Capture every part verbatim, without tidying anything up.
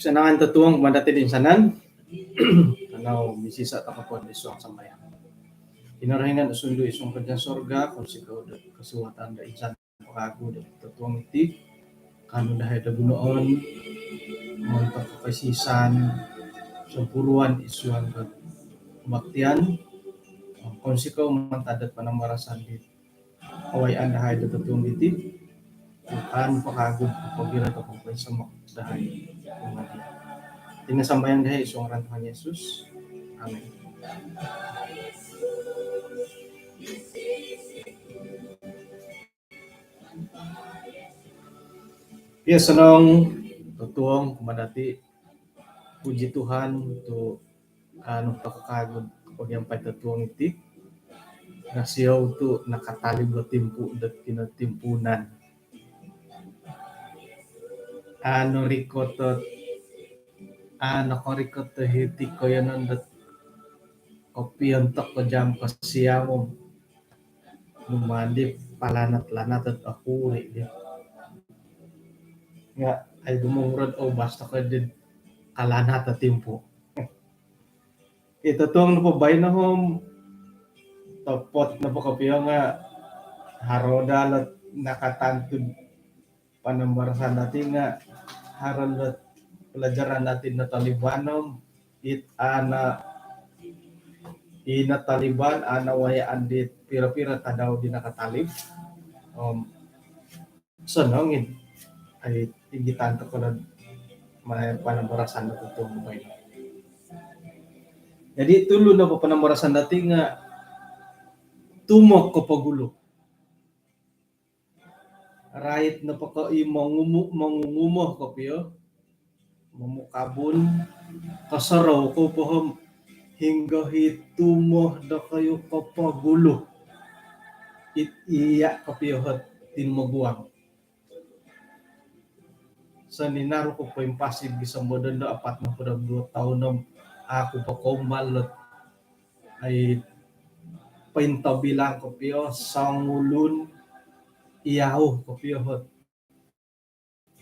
Kopisanangan totuong kumaa dati toinsanan. Kanou misisa' toko po id suang sambayang. Kinorohingan sundu id suang kerajaan sorga, kounsikou do kosiwatan do insan po kawagu do totuong iti. Kaanu dahai do gunoon montok koisisan, sompuruan id suang do kebaktian. Kounsikou mantad do panambarasan di awayaan dahai do totuong diti, kaanu po kawagu do pogirot toko poinsomok dahai. Iti no sambayang dahai id suang ngaran Tuhan Yesus. Amin. Ya, osonong totuong kumaa dati. Puji Tuhan tu kaanu toko kawagu do pogiampai totuong iti. Nga' siou tu nakatalib o timpu dot kinotimpuunan. Anu rikot ot, anu korikot ot hiti koyonon dot kopiontok ko jam kosiam om numandi palanat-lanat ot okuri' di. Nga' ai dumongurod o bas toko di kalanat o timpu. Ii totuong nopo baino om topot nopo kopio nga' haro daa lot nakatantu panambarasan dati nga' haro lot pelajaran dati notoliban om it ana i notoliban ana wayaan dit piro-piro tadau di nakatalib. Om sonong id ai igitan toko do mai panambarasan do totuong baino. Jadi tulu nopo panambarasan dati nga' tumok kopogulu. Rait nopo ko i mongumu, mongungumo kopio, momukabun, kosorou kou po om hinggo i tumok dokoyu kopogulu. It iya kopio ot timoguang. Soninaru ku poimpasi gisom do apat nohopod om duo toun om aku po koumbal lot ai pointobilang kopio songulun iyau kopio ot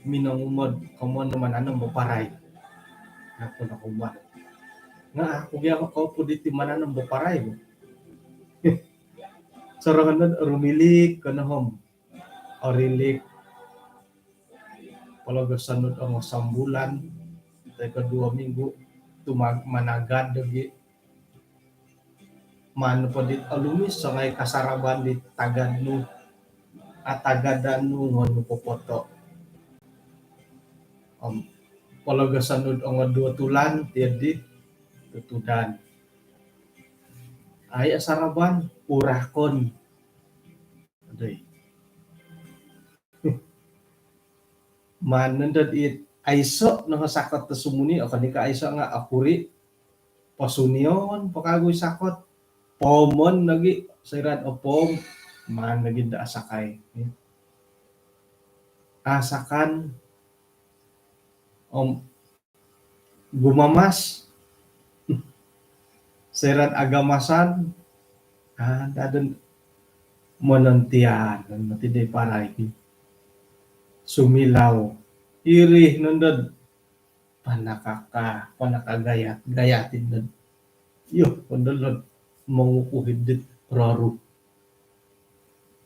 minongumod komoyon do mananom bo parai. Aku nokoumbal nga' aku gia kopupu diti mananom bo parai. Sorongon rumilik ko no om orilik pologoson nu do ongo sambulan toi ko duo minggu tu managad dogi. Maan po dit olumis songai kasaraban di tagad nu, atagadan nu ngoyon nu popoto. Om pologoson nu do ongo duo tulan tiyo di tutudan. Ai asaraban urakon. Adoi. Maan nondo dit aiso no sakot do sumuni, okon i ko aiso nga' okuri'. Posunion po kawagu i sakot. Poomon nogi, soira do poom maan nogi do asakai. Asakan om gumamas. Soira do agamasan, aa, dadon monontian moti di parai. Sumilau. Iri nondo do panakaka, panakagayat-gayat ino. Iyo, kondo lo mongukuhi dit roru.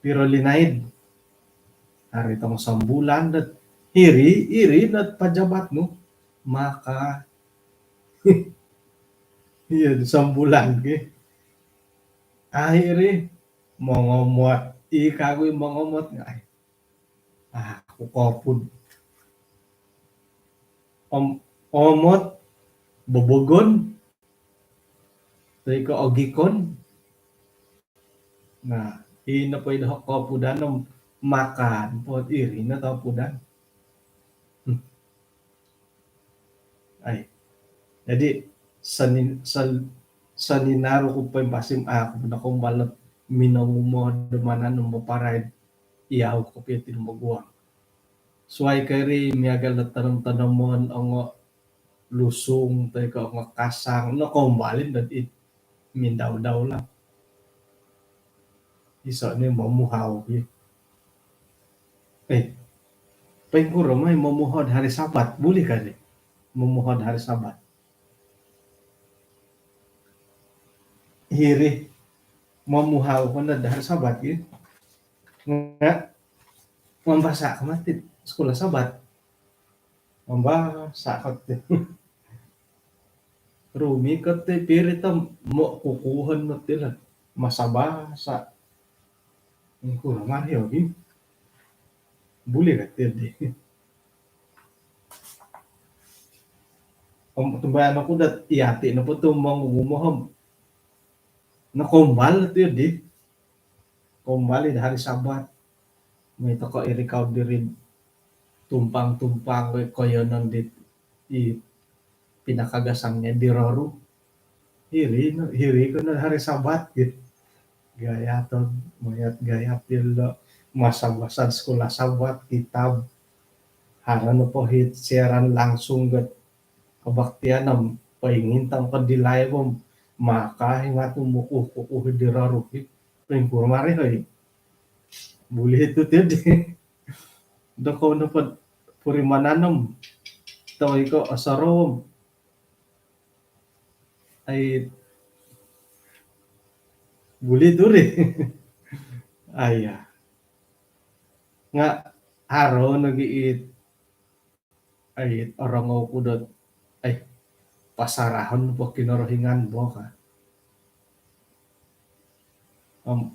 Piro linaid? Haro i tongo sambulan dot hiri, iri not pajabat nu. Maka, iyo, sambulan ki. Akhiri, mongomot. I kagu i mongomot. Ai, aku kopud. Om, omot, bobogon, toi ko ogikon. Nah, ino po i doho kopudan om makan po iri no topudan. Hmm. Ai. Jadi, seni-, sel-, seninaru ku poimpasi om, ah, aku po nokombal minongumo do manan om paparaid. Iyau kopio ti do moguang. Suai ko iri miagal do tanom-tanomon, ongo lusung, toi ko ongo kasang, nokombal i dot it mindau-dau lah. Iso ni momuhau, ya. Eh, poingkuro mai momuhau do hari Sabat, buli ka di? Momuhau do hari Sabat. Hiri, momuhau ko no do hari Sabat, ya. Nga, mambasa ka mati sekolah Sabat. Mambasa ka ti. Rumi ka ti piri tam mo kukuhon mati lah. Masa basa. Ingkuro mari ogi. Buli ka ti di. Om tumbayaan oku dot iyati nopo tu mongumo om nokombal ti di. Kombal i do hari Sabat. Mai toko iri kau diri tumpang-tumpang ko koyonon di i pinakagasan nga di roru. Hiri no, hiri ko no hari Sabat gitu. Gayaton, mayat gayat dilo, masa-masa sekolah Sabat, kitab. Haro nopo hiti siaran langsung got kebaktian om poingintang ko di live om maka hingat mukuh-kukuh di roru. Poingkuro mari hoi. Buli tu ti di. Doko nopo purimanan om toi ko osorou om. Ai, buli tu ri. Ai, ya. Nga haro nogi it, ai, orongou ku dot, ai, pasarahon po Kinorohingan bo ka. Om,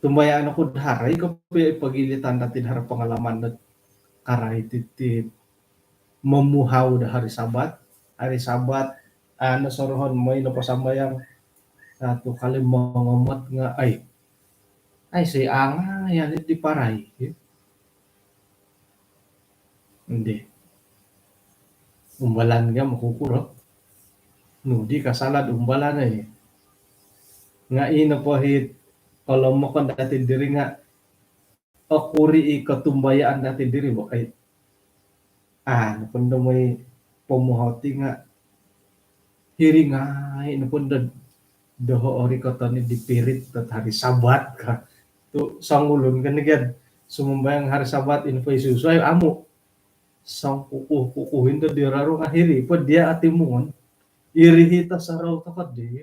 tumbayaan oku do haro i kopio pogilitan dati do haro pengalaman dot karai titi momuhau do hari Sabat. Hari Sabat, ah, nosorohon moi nopo sambayang, satu kali mongomot nga, ai. Ai, si angai ya di parai. Indi. Umbalan nga mokukuro. Nu di kasalad umbalan ai. Nga ino po hiti kolomokon dati diri nga okuri i kotumbayaan dati diri bo ai. Ah, nokondo moi pomuhau ti nga hiri ngai nokondo doho ori kotoni di pirit dot hari Sabat ka. Tu songulun kan nigiad sumambayang hari Sabat info i susuai amu. Songkukuh-kukuh indo di roru nga hiri po dia ati mungon. Iri hita sarau tokod di.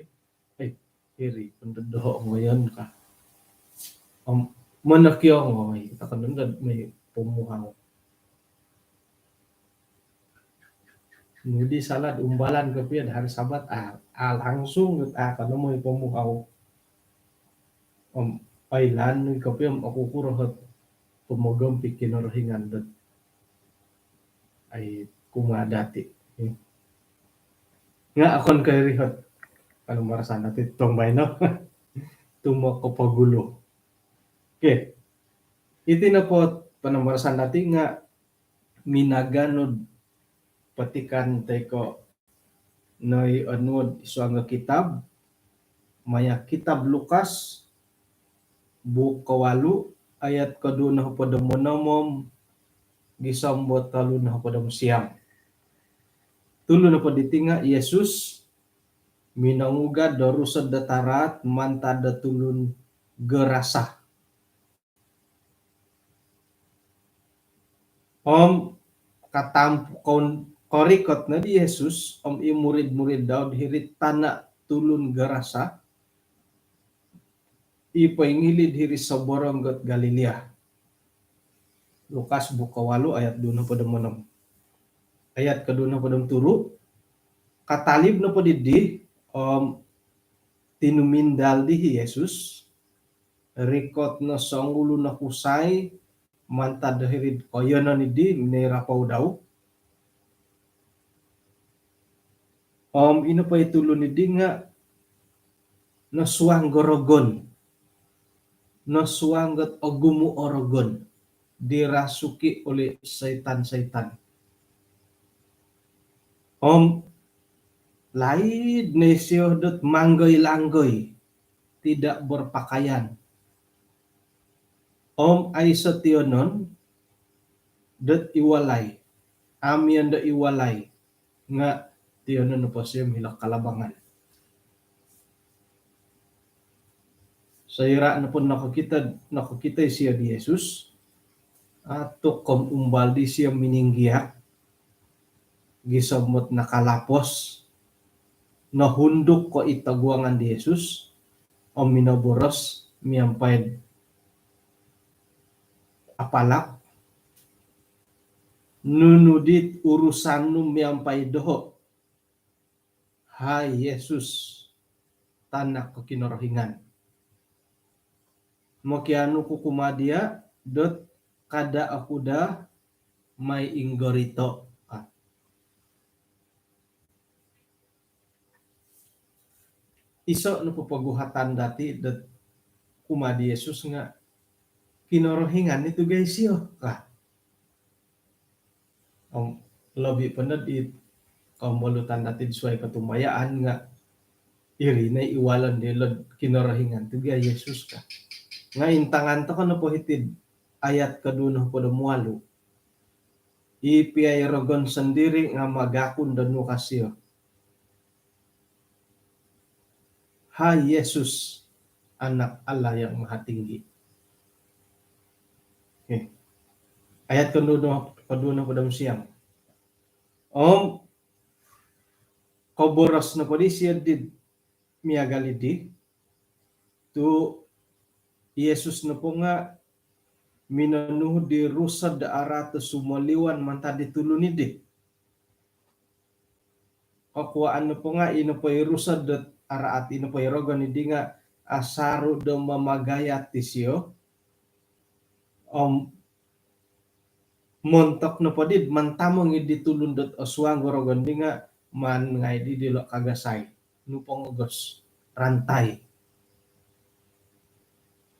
Eh, iri pendodoho ngoyon ka. Om, monokio ngoi, takon dot moi pomuhau. Nudi salad umbalan kopio hari Sabat, ah, ah, langsung, ah, kano moi pomuhau. Om, oilaan kopio om okukuro hot pomogompi Kinorohingan dot ai kumaa dati. Nga okon ko iri hot panambarasan dati tong baino. Tumo ko pogulu. Okey. Iti nopo panambarasan dati nga minaganu do petikan toi ko noi onuo do suang do kitab, maya kitab Lukas, buuk kowalu, ayat koduo nohopod om onom om gisom do tolu nohopod om siam. Tulu nopo diti nga Yesus minongugad do Rusod do Taraat mantad do tulun Gerasa. Om katampuk koun-, Korikot no di Yesus om i murid-murid dau hiri'd tana' tulun Gerasa, i poingilid hiri soborong dot Galilea. Lukas buuk kowalu' ayat duo nohopod om onom. Ayat koduo nohopod om turu', katalib nopo diddi om tinumindal di i Yesus, rikot no songulun o kusai mantad do hiri'd koiyonon iddi minoi rapou dau. Om ino po i tulun iddi nga' nosuang do rogon, nosuang dot ogumu' o rogon, dirasuki oleh soitan-soitan. Om laid no isio dot manggoi-langgoi, tidak berpakaian. Om aiso' tiyonon dot id walai, amu iyon do id walai, nga' tiyonon nopo isio hilo kalabangan. Soira' nopo nokokito, nokokito isio di Yesus, atuk om umbal di isio mininggiak, gisom dot nakalapos, nohunduk ko' id toguangan di Yesus om minoboros miampai'd apalak, "Nunu dit urusan nu miampai doho', hai Yesus, Tanak do Kinorohingan? Mokianu ku kumaa diya' dot kada' oku daa mai inggorito'." Ah. Iso' nopo poguhatan dati' dot kumaa di Yesus nga', "Kinorohingan itu gai' isio," ka. Om lobi' po nod i kombolutan dati'd suwai kotumbayaan nga' iri no i walon dilo'd, "Kinorohingan tu' gia Yesus," ka. Nga' intangan toko' nopo hiti'd ayat koduo nohopod om walu', i pia i rogon sondiri' nga' magakun do nu ka sio, "Hai Yesus, Anak Allah yang Mahatinggi." Okey. Ayat koduo no, koduo nohopod om siam. Om koboros nopo di sio di miagal iddi, tu' Yesus nopo nga' minonuhu' di rusod do araat do sumoliwan mantad di tulun iddi. Kokuwaan nopo nga' ino po i rusod dot araat, ino po i rogon iddi nga' asaru' do mamagayat isio. Om montok nopo did mantamong iddi tulun dot osuang do rogon di nga' maan ngai' di dilo' kagasai, nu pongogos, rantai.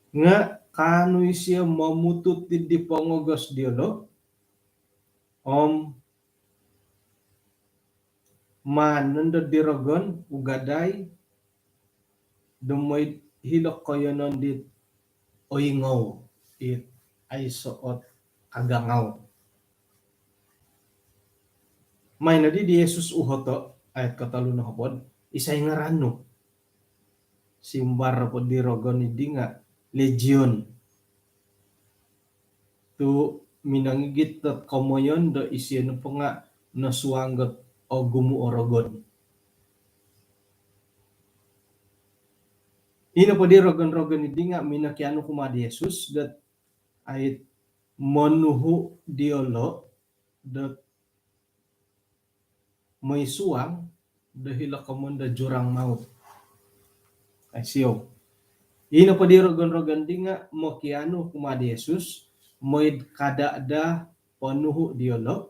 Nga' kaanu isio momutut iddi pongogos diyolo', om maan nondo di rogon ugadai do moi'd hilo' koiyonon dit oingou, it aiso' ot kagangau. Maan noddi di Yesus uhoto', ayat kotolu nohopod, "Isai ngaran nu?" Simbar nopo di rogon iddi nga' Legion. Tu' minongigit dot komoyon do isio nopo nga' nosuang dot ogumu' o rogon. Ino po di rogon-rogon iddi nga' minokianu kumaa di Yesus dot ait monuhu' diyolo' dot moi suang do hilo' komoyon do jurang maut. Ai, siou. Ino po di rogon-rogon di nga' mokianu kumaa di Yesus, moi'd kada' daa ponuhu' diyolo'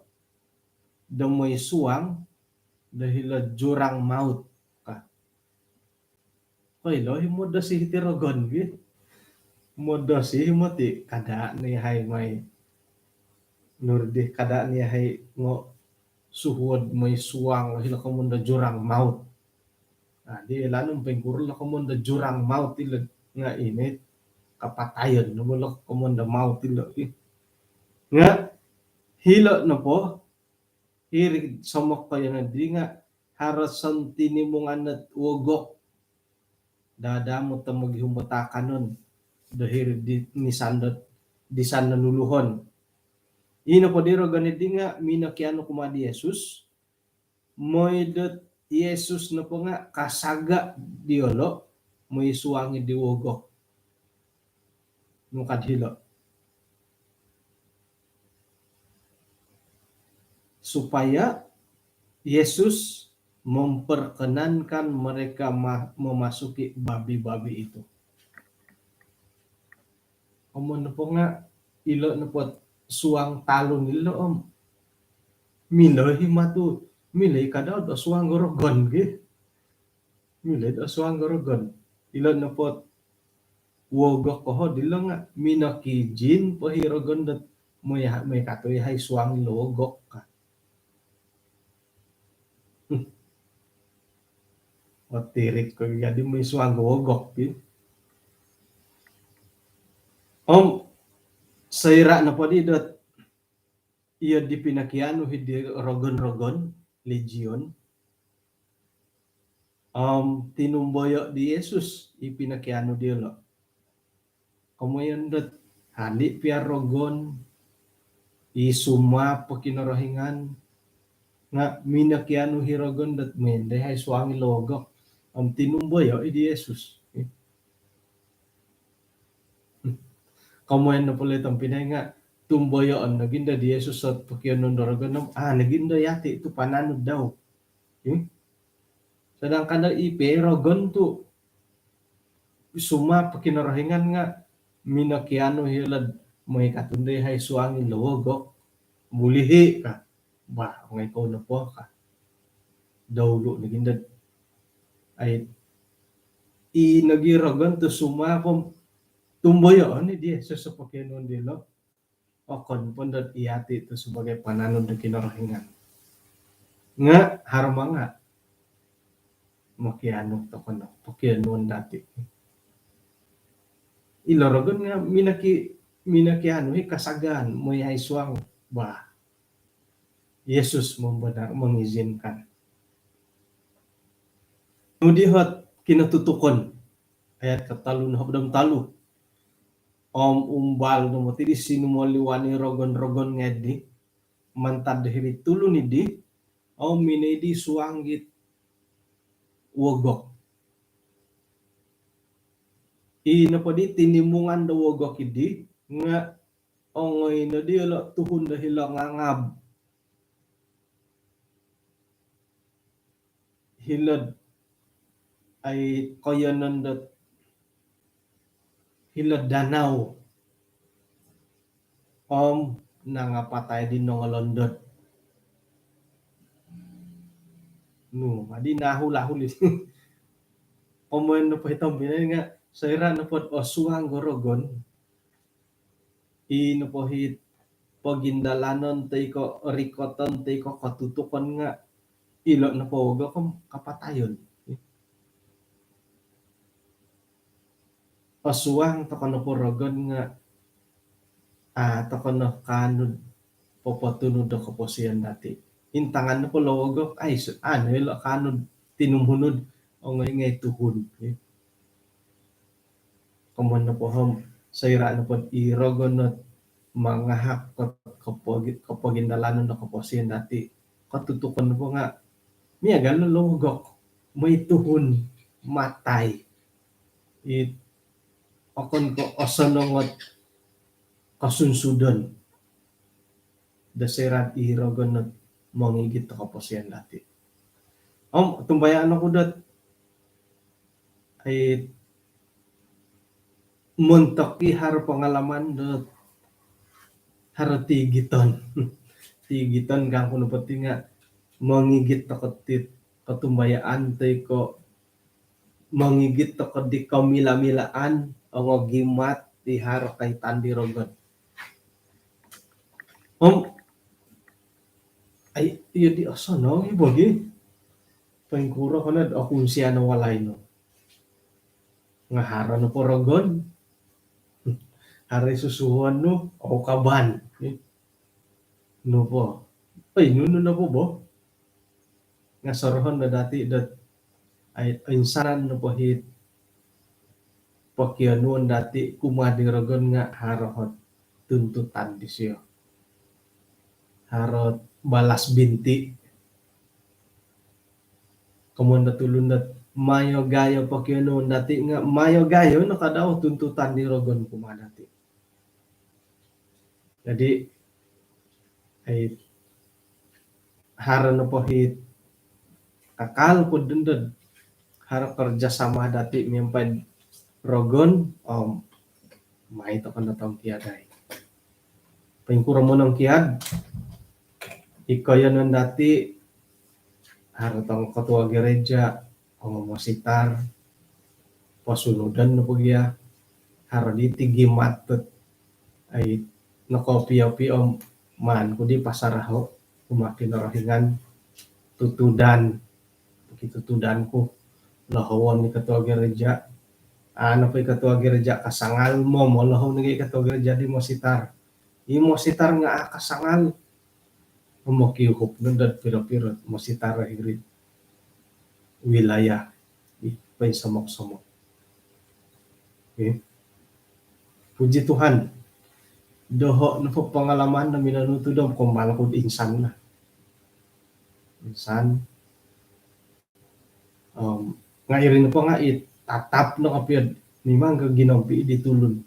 do moi suang do hilo' jurang maut, ka. Koilo i modosi iti rogon gi. Modosi moti, kada' ni yahai mai. Nurdi, kada' ni yahai ngo suhuod moi suang hilo' komoyon do jurang maut. Nah, di ilaan nu poingkuro lo komoyon do jurang maut ilo nga' ino kapatayon no bo lo komoyon do maut ilo. Nga' hilo' nopo, hiri somok koiyonon di nga' haro santini munganat wogok. Dada mo tomogihum bo taakanon do hiri di nisan do, disan do nuluhon. Ino po di rogon iddi nga' minokianu kumaa di Yesus, moi dot Yesus nopo nga' kasaga' diyolo' moi suangi' di wogok. Nu kad hilo'. Supaya Yesus memperkenankan mereka ma-, memasuki babi-babi itu. Om nopo nga' ilo' nopo suang talun ilo' om milo i matu, milo i kada do suang do rogon gi. Milo i do suang do rogon. Ilo' nopo wogok koho dilo' nga' minokiijin po i rogon dot moi, moi kato i hai suang ilo' wogok ka. Hmm. Otirik ko jadi moi suang do wogok ki. Om soira' nopo di dot iyo di pinokianu i di rogon-rogon legion. Om tinumboyo' di Yesus i pinokianu diyolo'. Komoyon dot hali' pia rogon i sumaap po Kinorohingan nga' minokianu i rogon dot moi ndo i hai suang ilo' wogok. Om tinumboyo' i di Yesus. Komoyon nopo lo i tompinai nga' tumboyoon nogi ndo di Yesus ot pokionuon do rogon om a' nogi ndo yati' tu' pananud dau. Hmm? Sedangkan do i pia rogon tu' sumaap po Kinorohingan nga' minokianu i hilo'd moi kato ndo i hai suang ilo' wogok. Bulihi' ka. Bah, ongoi kou nopo ka. Dahulu nogi ndo. Ai, i nogi rogon tu' sumaap om tumboyoon i di Yesus o pokionuon dilo'. Okon po ndo iyati' tu' sebagai pananud do Kinorohingan. Nga' haro manga' mokianu toko no pokionuon dati'. Ilo rogon nga' minoki-, minokianu i kasagaan moi hai suang. Bah. Yesus membenar mengizinkan. Nu di ot kinotutukon. Ayat kotolu nohopod om tolu. Om umbal no moti di sinumoliwan i rogon-rogon ngai' di mantad hiri tulun i di, om minoi di suang dit wogok. I nopo di tinimungan do wogok i di nga' ongoi no diyolo' tuhun do hilo' ngangab. Hilo'd ai koiyonon dot hilo'd danau. Om nangapatai di nongolondot. Nu, adi nahul-ahul i. Komoyon nopo i tompinai nga' soira' nopo dot osuang do rogon. I nopo i pogindalanon toi ko' rikoton toi ko' kotutukon nga' ilo' nopo wogok om kapatayon. Osuang toko nopo rogon nga' a' toko no kaanu do popotunud do koposion dati'. Intangan nopo lo wogok, ai, su-, anu ilo' kaanu do tinumunud, ongoi ngai' tuhun. Komoyon nopo om soira' nopo i rogon ot mangahak ko-, kopogi-, kopogindalanon do koposion dati', kotutukon nopo nga' miagal no lo wogok, moi tuhun, matai. It okon ko' osonong ot kosunsudon do soira' i rogon ot mongigit do koposion dati'. Om tumbayaan oku dot ai montok i haro pangalaman dot haro tigiton. Tigiton kangku nopo ti nga' mongigit toko dit kotumbayaan toi ko' mongigit toko di komila-milaan, ongogimat di haro kaitan di rogon. Om ai, iyo di osonong i bogi. Poingkuro kono do okunsian o walai nu. Nga' haro nopo rogon. Haro i susuhuon nu, oukaban. Nu po. Oi, nunu nopo bo. Nga' sorohon do dati' dot ai, oinsanan nopo it pokionuon dati' kumaa di rogon nga' haro ot tuntutan disio. Haro ot balas binti. komoyon do tulun dot mayo gayo pokionuon dati nga mayo gayo no kadau tuntutan di rogon kumaa dati. Jadi, ai, haro nopo hiti kakal ku dundun, haro kerjasama dati miampai rogon, om mai tokou no tongkiad ai. Poingkuro monongkiad, ikoyonon dati, haro tong ketua gereja, om mositar, posunudan nopo gia, haro di tigimat dot, ai, nokopio-pio om maan ku di pasaraho kumaa Kinorohingan, tutudan, pogi tutudan ku, lohowon i ketua gereja, anu po i ketua gereja kasangal, momolohou nogi ketua gereja di mositar. I mositar nga a kasangal, mokiuhup no dot piro-piro mositar hiri wilayah i poinsomok-somok. Okey. Puji Tuhan. Doho nopo pengalaman do minonutu do kombal ku insan lah. Insan. Om, nga iri nopo nga i tatap no kopio mimang ka ginompi di tulun.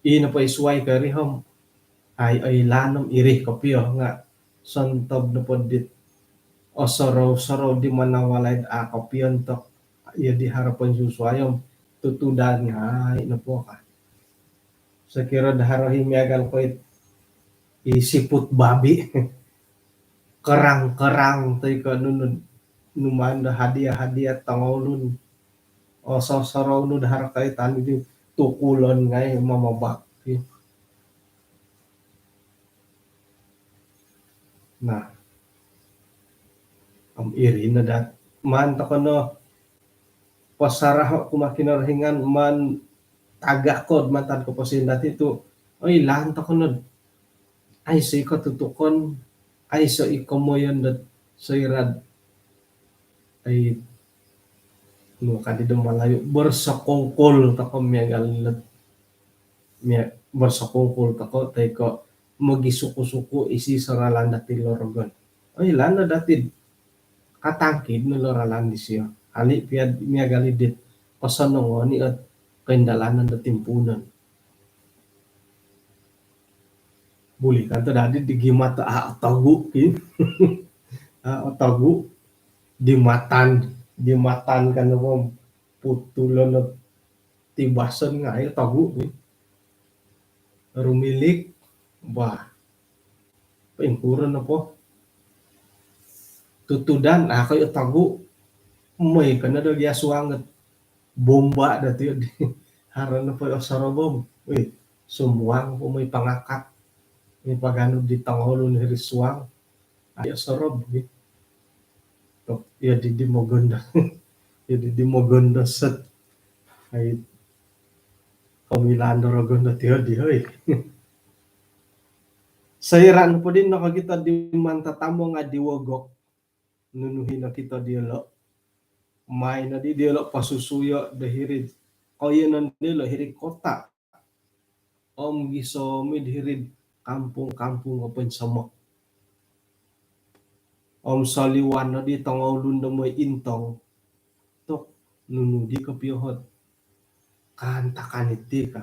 I nopo i suai ka iri om, ai, ai lanom iri kopio nga sontob nopo dit osorou-sorou di manawalai a kopio ontok iyo di haro ponsusuai om tutudan ngai nopo ka. Sokiro do haro i miagal ko i, i siput babi. Kerang-kerang toi ko nunu, numaan do hadiah-hadiah tongoulun. Osorou nu do haro kaitan di tukulon ngai mamabak. Nah. Om iri no dot maan tokou no pasaraho kumaa Kinorohingan, maan tagak ko mantad koposion dati tu, oilaan tokou no. Aiso i kotutukon, aiso i komoyon dot soira dot, ai, nu ka di do Malayu, bersekongkol tokou miagal dot, mia-, bersekongkol tokou toi ko mogisuku-suku id sorolan dati lo rogon. Oilaan no dati, katangkid no lo ralan disio. Hali pia miagal dit kosonong oni ot koindalanan do timpuunon. Buli kan tu dadi digimat, a, otogu ki. A, otogu. Dimatan, dimatan kan om putulon o tibason ngai otogu ki. Rumilik, bah. Poingkuro nopo. Tutudan, a, koi otogu. Moi kana do gia suang ot bomba dati di. Haro nopo osorou om. Wih, sumuang po moi pangakak. Moi paganu di tongoulun hiri suang. Ai osorou di. Tok, iyo di di mogondo. Iyo di di mogondo set. Ai, komilaan do rogon dati di, hoi. Soira nopo di nokokito di maan tatamong a di wogok. Nunu i nokito diolo. Mai no di diolo posusuyo do hiri. Koiyonon diolo hiri kota. Om gisom i do hiri kampung-kampung o poinsomok. Om soliwan no di tongoulun do moi intong. Tok, nunu di kopio ot kaantakan iti ka.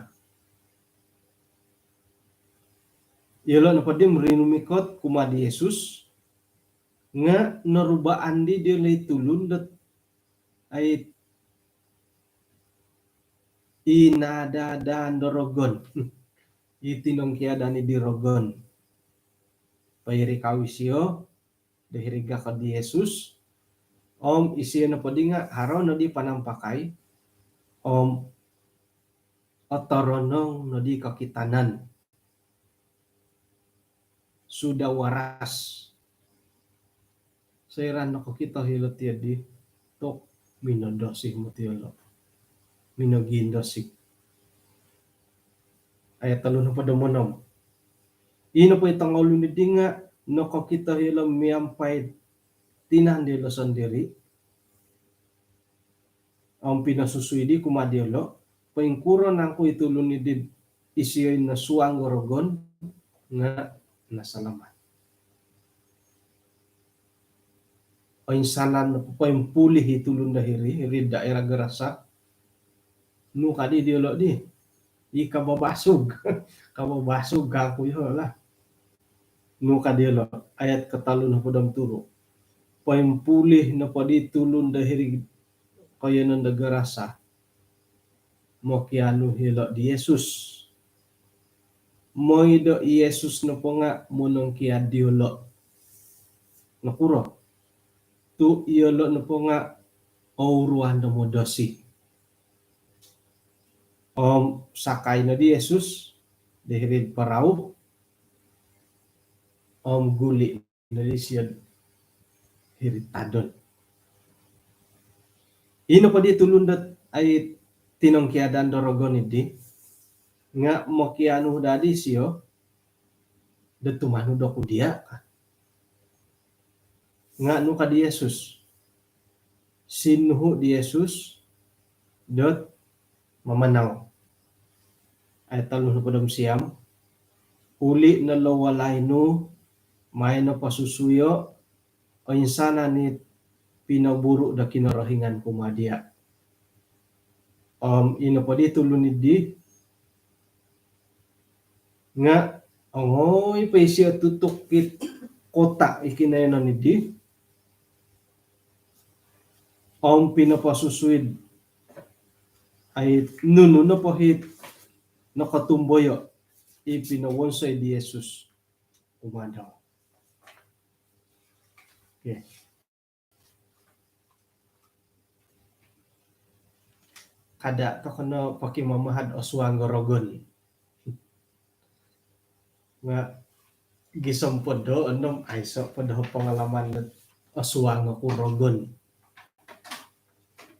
Iyolo nopo di rinumikot kumaa di Yesus, nga norubaan di diolo i tulun dot, ai, inadaan do rogon. I tinongkiadan i di rogon. Poirikau isio do hiri gakod di Yesus. Om isio nopo di nga haro no di panampakai. Om otoronong no di kokitanan. Sudah waras. Soira nokokito ilo tiyo di, tok, minodosik moti ilo. Minogiindosik. Ayat tolu nohopod om onom. Ino po i tongoulun di nga nokokito ilo miampai tinan diolo sondiri. Om pinosusui di kumaa diolo, poingkuro nangku i tulun di isio i nosuang do rogon nga nasalamat. oinsanan poimpulih i tulun do hiri, hiri daerah Gerasa. Nu ka di diolo' di? I kababasug. Kababasug kangku iyolo' lah. Nu ka diolo', ayat kotolu nohopod om turu'. Poimpulih nopo di tulun do hiri koiyonon do Gerasa, mokianu iyolo' di Yesus. Moi do i Yesus nopo nga' monongkiad diolo'. Nokuro? Tu' iyolo' nopo nga' ouruan do modosi. Om sakai no di Yesus do hiri'd parau, om guli' no di sio'd hiri'd tadon. Ino po di tulun dot ai tinongkiadan do rogon iddi nga' mokianu daa di sio do tumanud oku diya' ka. Nga' nu ka di Yesus? Sinuhu' di Yesus dot mamanau. Ayat tolu nohopod om siam, uli' no lo walai nu, mai no posusuyo' oinsanan i pinoburu' do Kinorohingan kumaa diya'. Om ino po di tulun iddi nga' ongoi po isio tutuk it kota' i kinoiyonon iddi, om pinoposusui'd ai nunu nopo hit nokotumboyo' i pinowonsoi di Yesus kumaa dau. Okey. Kada' toko no pokimamaha'd osuang o rogon. Nga' gisom po do onom, aiso' po do pangalaman dot osuang oku rogon.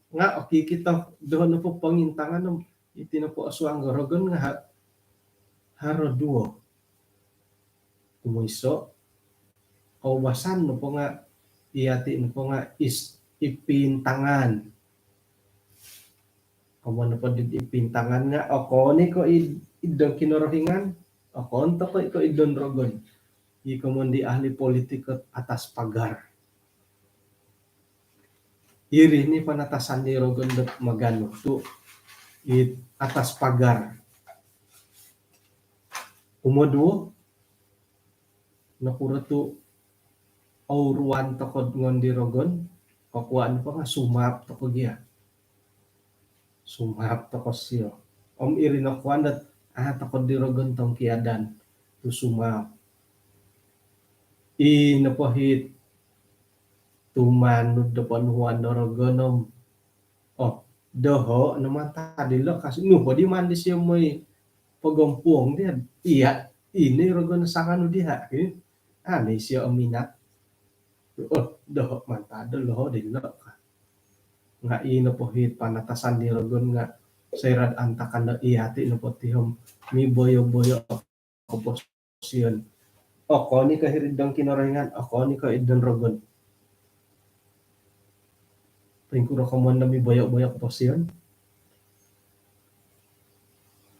Nga' okikito do nopo pongintangan om iti nopo osuang o rogon nga' ha-, haro duo. Kumoiso', koubasan nopo nga' iyati' nopo nga' is-, ipintangan. Komoyon nopo di ipintangan nga' okon i' ko' id-, id don Kinorohingan, okon toko' i' ko' id don rogon. I komoyon di ahli politik ko' atas pagar. Iri ni panatasan di rogon dot maganu tu' id atas pagar. Kumoduo, nokuro tu' ouruan toko'd ngoyon di rogon, kokuwaan nopo nga' sumaap toko' gia. Sumaap toko' sio. Om iri nokuwaan dot a' toko' di rogon tongkiadan tu' sumaap. I nopo hit tumanud do ponuhuan do rogon om, oh, doho' no mantad ilo' kasi, nu po di maan disio moi pogompuong diya'. Iya', ino i rogon sanganu diya', eh. A' no isio ominat. Oh, doho' mantad do loho' dilo' ka. Nga' i nopo hit panatasan di rogon nga' soira'd antakan do iyati' nopo ti om miboyo-boyo koposion. Okon i' ko' hiri'd don Kinorohingan, okon i' ko' id don rogon. Poingkuro komoyon do miboyo-boyo koposion?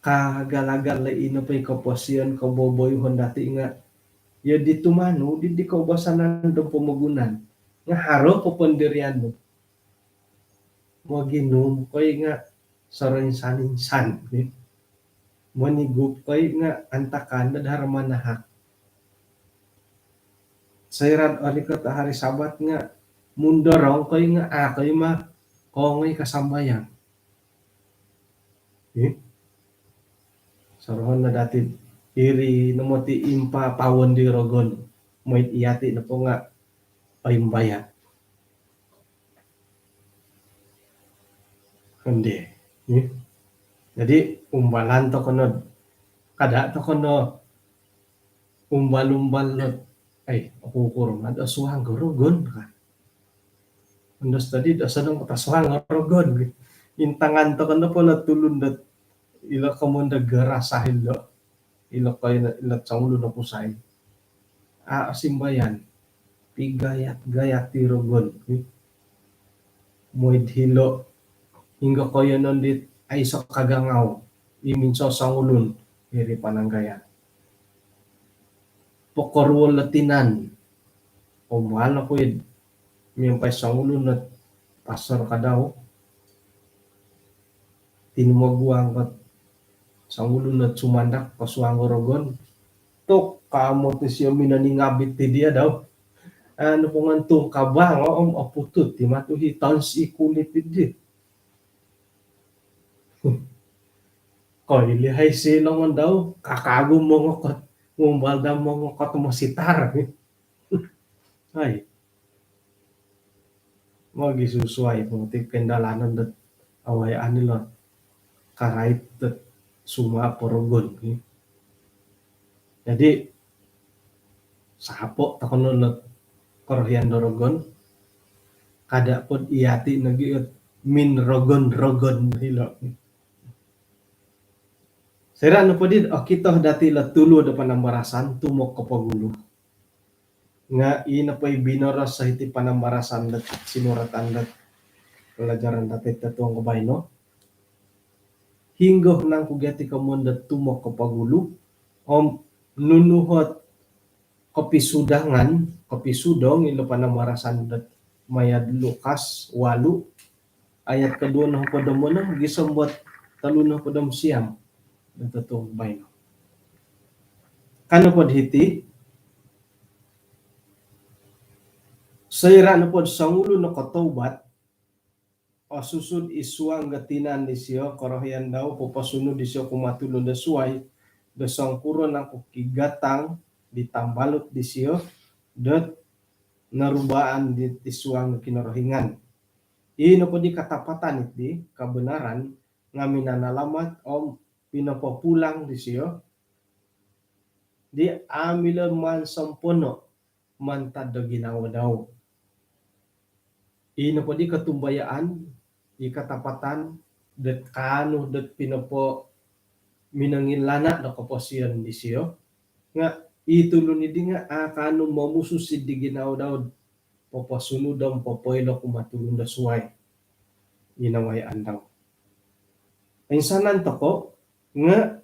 Kaagal-agal i' nopo i koposion koboboyuhon dati' nga' iyo di tumanud di, di koubasanan do pomogunan. Nga' haro po pendirian nu. Moginum ko i' nga' soroinsan-insan, eh. Monigup ko i' nga' antakan do haro manahak. Soira'd orikot o hari Sabat nga' mundorong ko i' nga' a' ko i' ma koongoi kasambayang. Eh? Sorohon no dati' iri no moti impapawon di rogon. Moi'd iyati' nopo nga' oimbaya'. Ondi. Hmm. Jadi, umbalan toko' no, kada' toko' no umbal-umbal no, ai, oku kuro mad osuang o rogon ka. Ondos tadi do sonong ko' tosuang o rogon. Intangan toko' nopo lo tulun dot ilo komoyon do Gerasa ilo. Ilo koiyonon, ilo songulun o kusai. A' osimbayan. Pigayat-gayat i rogon. Moi'd hilo'. Hinggo koiyonon dit aiso' kagangau. I minsosongulun. Iri pananggayat. Pokoruol o tinan. Omual oku'd miampai songulun ot pastor kadau, tinimoguang kot songulun ot sumandak kosuang o rogon. Tok kamu tu sio minoningabit ti dia dau. Anu pongontung kabang om oputut ti matuhi tons i kulit ti dia. Koi lihai si longon dau, kakagu mongokot, ngumbal dau mongokot mositar. Hai. Mogisusuai poti kendalanan dot awai ani lo karait dot suma porogon. Jadi sapo tokono lo korohian do rogon, kada pod iati nogi ot min rogon-rogon hilo. Sera nopo di okito dati lo tulu do panambarasan tumok kopogulu. Nga i nopo i binoros hiti panambarasan dot sinuratan dot pelajaran dati totuong ko baino. Hinggo nangku gati komoyon dot tumok kopogulu om nunu ot kopisudangan, kopisudong ilo panambarasan dot maya'd Lukas walu ayat koduo nohopod om onom gisom dot tolu nohopod om siam dot totuong baino. Ka nopo hiti, soira nopo songulun nokotaubat, osusud i suang do tinan disio, korohian dau poposunud disio kumaa tulun do suai do songkuro nangku kigatang di tambalut disio dot norubaan di, di suang do Kinorohingan. I nopo di katapatan iti, kebenaran, nga minanalamat om pinopopulang disio di a milo maan sompono mantad do ginawo dau. I nopo di kotumbayaan, i katapatan dot kaanu dot pinopo minongilana do koposion disio, nga i tulun idi nga a kaanu momusus di ginawo dau poposunud om popoilo kumaa tulun do suai. Inawai andang. Insanan toko nga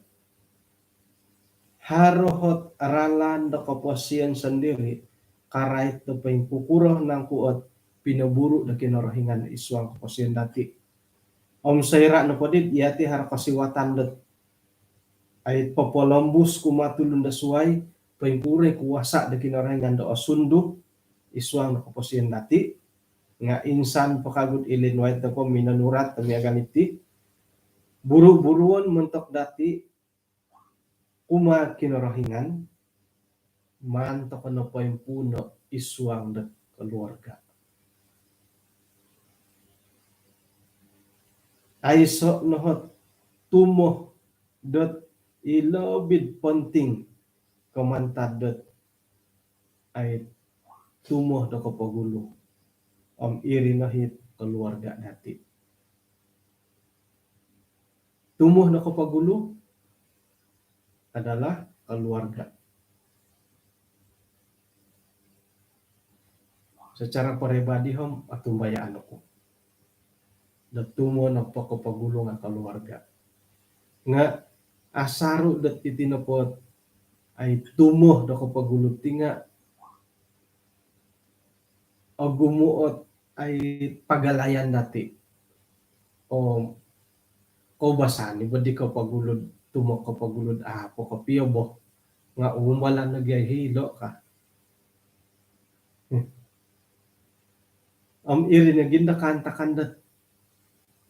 haro ot ralan do koposion sondiri karait do poingkukuro nangku ot pinoburu do Kinorohingan i suang koposion dati. Om soira nopo di iati haro kosiwatan dot ai popolombus kumaa tulun do suai, poingkuro i kuasa do Kinorohingan do osundu i suang do koposion dati, nga insan po kagu id Ellen White nopo minonurat do miagal iti, buru-buruon montok dati kumaa Kinorohingan, maan toko no poimpuuno i suang do keluarga. Aiso no ot tumo dot i lobi penting ko mantad dot ai tumo do kopogulu. Om iri no it keluarga dati. Tumo do kopogulu adalah keluarga. Secara peribadi om otumbayaan oku do tumo nopo kopogulu nga keluarga. Nga asaru dot iti nopo ai tumo do kopogulu ti nga ogumu ot ai pagalayan dati. Om koubasan i bo di kopogulu, tumo kopogulu, apo kopio bo nga umbalan lagi ai hilo ka. Om iri nogi do kaantakan dot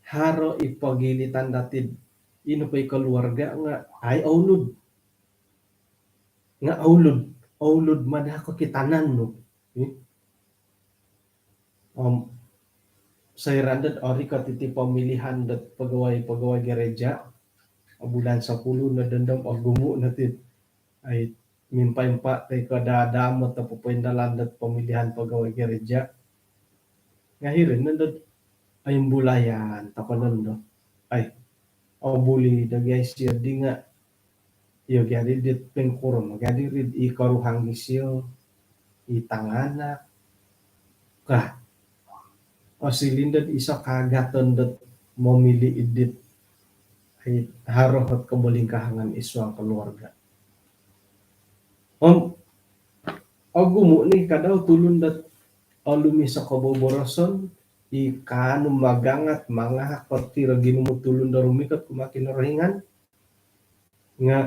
haro i pogilitan dati, i nopo i keluarga nga ai oulud. Nga oulud, oulud mada kokitanan nu. Om soira dot orikot iti pemilihan dot pegawai-pegawai gereja, bulan sepuluh no dondo om ogumu no ti ai mimpa-impa toi ko dadamot do popoindalan dot pemilihan pegawai gereja. Nga hiri no dot ai imbulayan toko nondo. Ai, obuli do gia isio di nga iyo gia di dit poingkuro gia di ri i koruhang disio, i tanganak ka. Osiliu dot iso kaagaton dot momili id dit ai haro ot kobolingkahangan i suang keluarga. Om ogumu ni kadau tulun dot olumis o koboboroson i kaanu magangat mangahak poti ro ginumu tulun do rumikot kumaa Kinorohingan, nga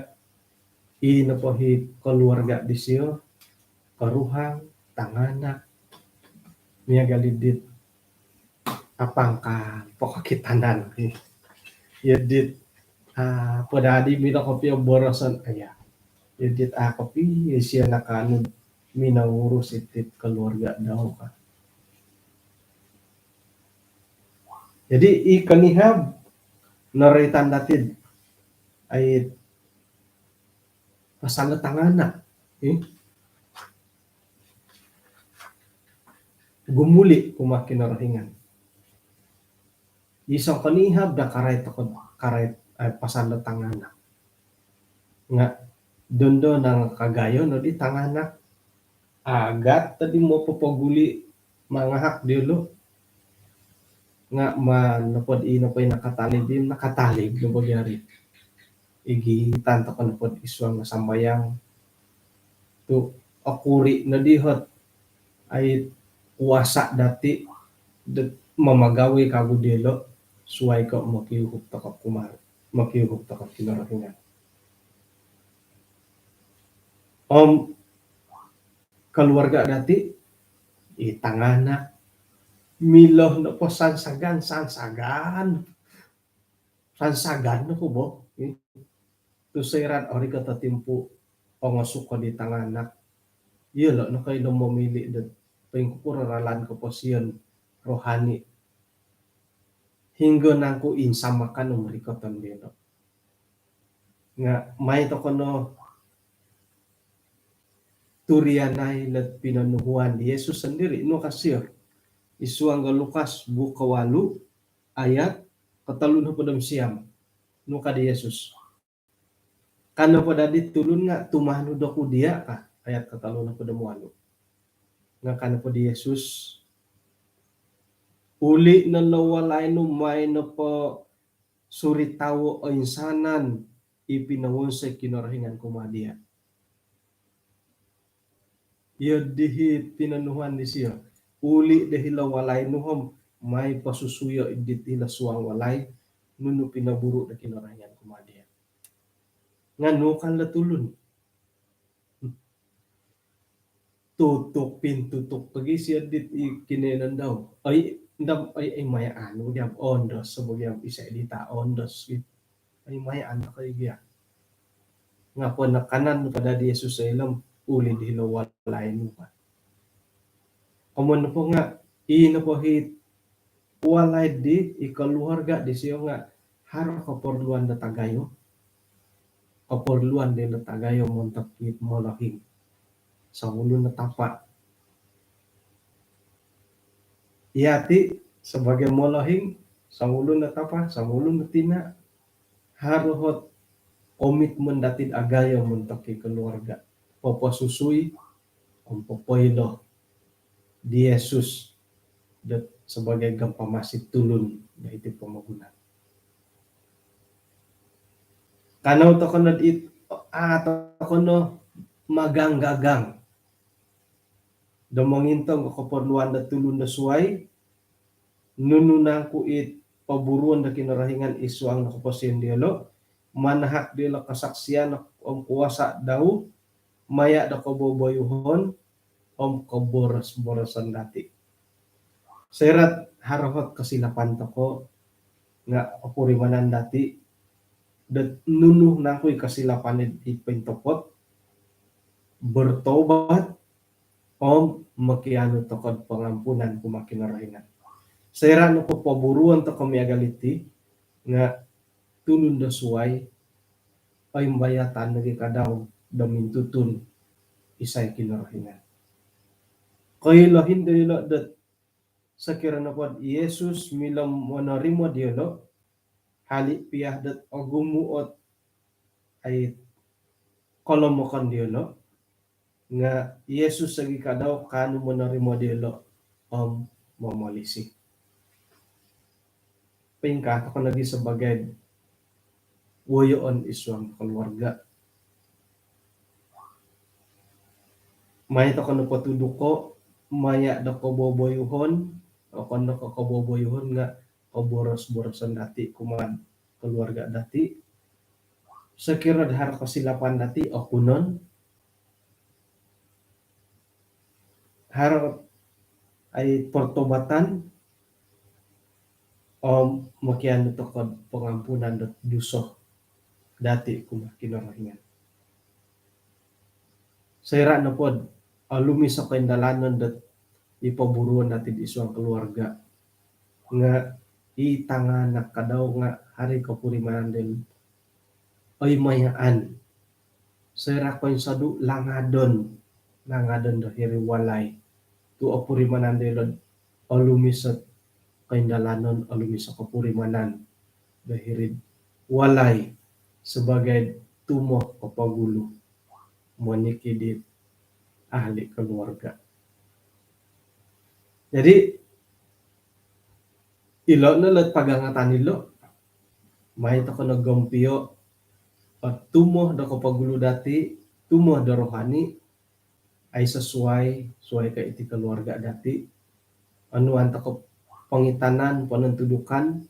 i nopo hi keluarga disio, koruhang, tanganak, miagal i dit apangkal po kokitanan. Iyo dit, ah, podadi mino kopio boroson aya. Iyo dit, ah, kopio isio nakaanu minourus itit keluarga dau ka. Jadi i konihab noroitan dati id pasal do tanganak, eh? Gumuli kumaa Kinorohingan. I songkonihab do karait toko, karait, eh, pasal do tanganak. Nga dondo nang kagayo no di tanganak. Agat tadi mopopoguli mangahak diolo. Nga maan nopo di, nopo i nakatalib, i nakatalib nopo di ari. Igitan toko nopo id suang sambayang tu okuri no di hot ai kuasa dati dot mamagawi kagu diolo suai ko mokiuhup toko kumaa, mokiuhup toko Kinorohingan. Om keluarga dati, i tanganak, milo nopo sansagan, sansagan. Sansagan no ku bo. Tu soira orikot o timpu ongosuko di tanganak, iyolo nokoilo momili do poingkukuro ralan koposion rohani. Hinggo nangku insamakan om rikoton diolo. Nga mai toko no turianai lot pinonuhuan di Yesus sondiri, nu ka sio. I suang do Lukas buuk kowalu ayat kotolu nohopod om siam. Nu ka di Yesus. Ka nopo dadi tulun nga tumanud oku dia ka, ayat kotolu nohopod om walu. Nga ka nopo di Yesus, uli no lo walai nu mai nopo suri tawo oinsanan i pinowonsoi Kinorohingan kumaa dia. Iyo dihi pinonuhuan disio. Uli do hilo walai nu om mai posusuyo id dit hilo suang walai nunu pinoburu do Kinorohingan kumaa dia. Nga nu kan lo tulun. Tutuk pintutuk pagi sio dit i kinoyonon dau. Ai, ndam, ai, ai, maya anu diam ondos, sebab diam isai dita ondos gitu. Ai, maya anu kai dia. Nga ponakanan pada di Yesus sailom, uli di hilo walai nu ka. Om nopo nga, i nopo hi walai di, i keluarga disio nga haro keperluan do tagayo. Keperluan diolo tagayo montok it molohing. Songulun o tapa. Yati sebagai molohing, songulun o tapa, songulun o tina, haro hot komitmen dati do agayo montok i keluarga. Poposusui om popoilo di Yesus dot sebagai gampamasi tulun do hiti pomogunan. Kanou toko no dit, a toko no magang-gagang do mongintong keperluan do tulun do suai, nunu nangku it poburuon do Kinorohingan i suang do koposion diolo, manahak diolo kesaksian om kuasa dau, maya do koboboyuhon om koboros-boroson dati. Soira haro hot kesilapan toko nga opurimanan dati dot nunu nangku i kesilapan i pointopot, bertobat, om mokianu toko do pengampunan kumaa Kinorohingan. Soira nopo poburuon toko miagal iti nga tulun do suai, oimbayatan nogi ka dau do mintutun isai Kinorohingan. Koilo hino ilo dot sokiro nopo do Yesus milo monorimo diolo, hali pia dot ogumu ot ai kolomokon diolo, nga Yesus nogi ka dau kaanu monorimo diolo om momolisi. Poingkaa toko nogi sebagai woyoon i suang keluarga. Mai toko nopo tuduko maya do koboboyuhon, okon no ko koboboyuhon nga koboros-boroson dati kumaa keluarga dati. Sokiro do haro kosilapan dati, okunon. Haro ai pertobatan, om mokianu tokou do pengampunan do duso dati kumaa Kinorohingan. Soira nopo do olumis o koindalanon dot i poburuon dati id suang keluarga, nga i tanganak kadau nga haro i kopurimanan dilo oi mayaan. Soira koinsodu, langadon, langadon do hiri walai. Tu opurimanan dilo olumis o koindalanon, olumis o kopurimanan do hiri walai sebagai tumoh kopogulu monikid di ahli keluarga. Jadi, ilo no lo pagangatan ilo, mai tokou no gompio, eh, tumoh do kopogulu dati, tumoh do rohani, ai sesuai, sesuai ka iti keluarga dati. Onuan tokou pongitanan, ponontudukan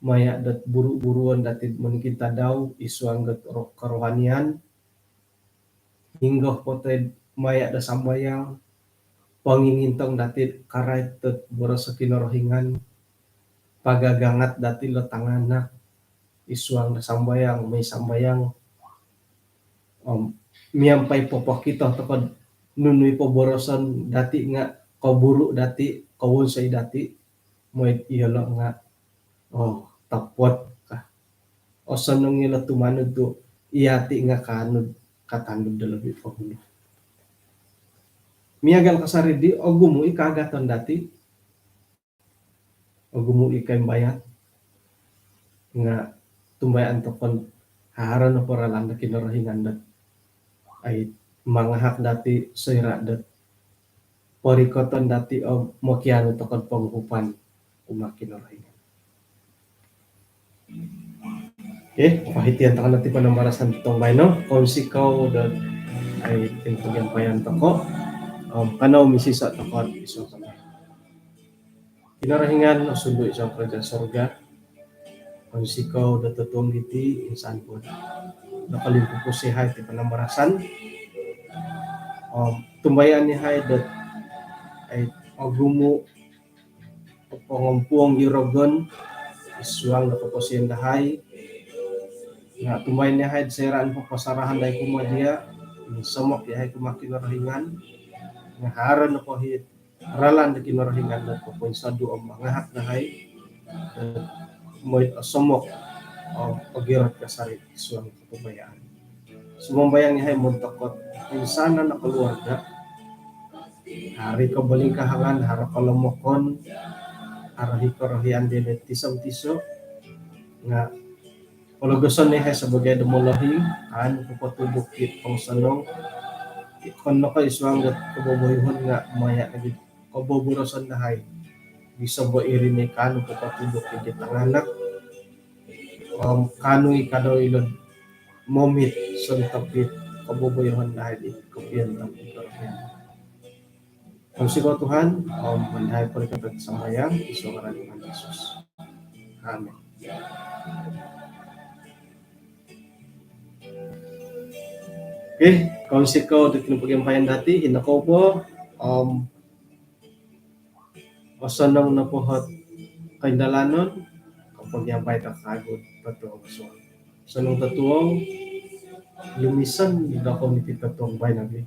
maya dot buru-buruon dati monikid tadau id suang dot ro-, kerohanian. Hinggo po toi maya do sambayang, pongingintong dati karait dot boros Kinorohingan, pagagangat dati lo tanganak id suang do sambayang, moi sambayang. Om miampai popokito tokou do nunu i poboroson dati nga koburu dati, kowonsoi dati, moi iyolo nga, oh, topot ka. Osonong iyolo tumanud tu iyati nga kaanu, katanud do lobi pogulu. Miagal kasari di, ogumu i kaagaton dati, ogumu i koimbayat, nga tumbayaan tokou do haro nopo ralan do Kinorohingan dot ai mangahak dati soira dot porikoton dati om mokianu tokou do ponguhupan kumaa Kinorohingan. Okey, pahitian tokou no iti panambarasan tokou baino. Kounsikou do ai tinumbiampaian tokou. Om kanou misisa tokou id suang sambayang. Kinorohingan osundu id suang kerajaan sorga, kounsikou do totuong diti insan po do kolimpupus yahai ti panambarasan. Om tumbayaan yahai do ai ogumu pongompuong di rogon id suang do koposion dahai. Nga tumbayaan yahai do soira nopo pasarahan dahai kumaa dia, insomok yahai kumaa Kinorohingan. Nga haro nopo it ralan do Kinorohingan do popoinsodu om mangahak dahai do moi osomok om ogirot kasari id suang kotumbayaan. Sumambayang yahai montok dot insanan o keluarga, haro i kobolingkahangan, haro kolomokon, haro i korohian dilo tiso-tiso, nga pologoson yahai sabaagi do molohing, kaanu popotuduk id pongosonong, okon no ko id suang dot koboboyuhon nga maya nogi koboboroson dahai. Gisom do iri no i kaanu popotuduk id tanganak, om kaanu i kadau ilo do momit sontob it koboboyuhon dahai di kopiontok id korohian. Kounsikou Tuhan, om maan dahai porikoton sambayang id suang ngaran Tuhan Yesus. Amin. Okey, kounsikou do tinumbiampaian dati, ino kou po, om osonong nopo ot koindalanon, kopogiampai tokou kagu totuong suang. Osonong totuong, lumison dokou niti totuong baino nogi.